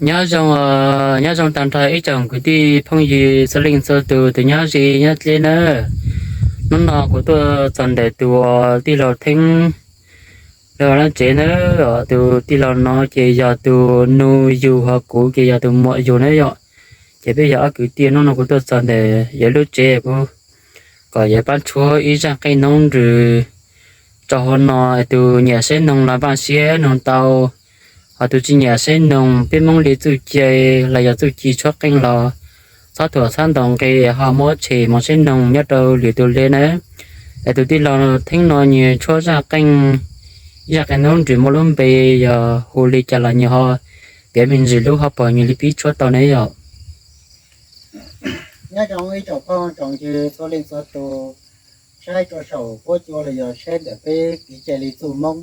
Nyob zoo, nyob zoo tag nrho ib tsoom kwv tij phooj ywg txhua leej txhua tus, tus nyob ze nyob dleb nawb. Hnub no kuv tuaj txog ntawm tus tij laug Theeb lawv lub tsev nawb. Tus tij laug no ces yog tus nus yug, ho kuv ces yog tus muam yug na yom. Ces peb yog ob kwv tij. Hnub no kuv tuaj txog ntawm yawg lub tsev, kuv kom yawg pab tshuab ib zaj qeej noob nrws rau hauv no. Tus nyiam saib noog los npaj siab noog tau, ho tus tsis nyiam saib noog peb Hmoob li txuj ci los yog txuj ci tshuab qeej los txhob thuam txhob ntaus nqi, ho muab tshem mus saib noog nyob rau lwm tus li nawb. Es tus tij laug Theeb no nws tshuab zaj qeej, zaj qeej noob nrws muaj lub npe yog hu li cas los nws ho piav me ntsis lub hauv paus nws li pib tshuab tau ne yom. Nyob zoo ib tsoom phooj tsoom ywg txhua leej txhua tus, saib rau saum huab cua los yog saib ntawm peb kev cai li txuj Hmoob.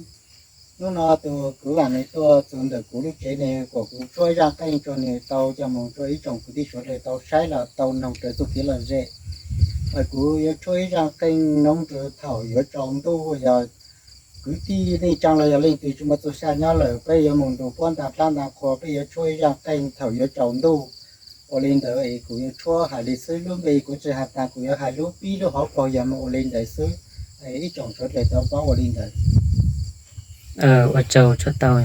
Hnub no tus kwv Vam Meej tuaj txog ntawm kuv lub tsev ne, kom kuv tshuab zaj qeej rau nws tau coj mus rau ib tsoom kwv tij suav dlawg tau saib los tau noog raws txuj kev lom zem. Kuv yuav tshuab ib zaj qeej noob nrws thaum yuav tsaus ntuj, yog kwv tij neej tsaa los yog leej twg tsis muaj txuj sa nyob lawm, peb yuav mus nrug puab nta dlab nta qhua, peb yuav tshuab ib zaj qeej thaum yuav tsaus ntuj. Ua li ntawd es kuv yuav tshuab hais li xwb, lub npe kuv tsis hais tas, kuv yuav hais lub pib lub hauv paug yog mus ua li ntawd xwb. Ib tsoom suav dlawg tau paub ua li ntawd. Ua tsaug, tshuab tau.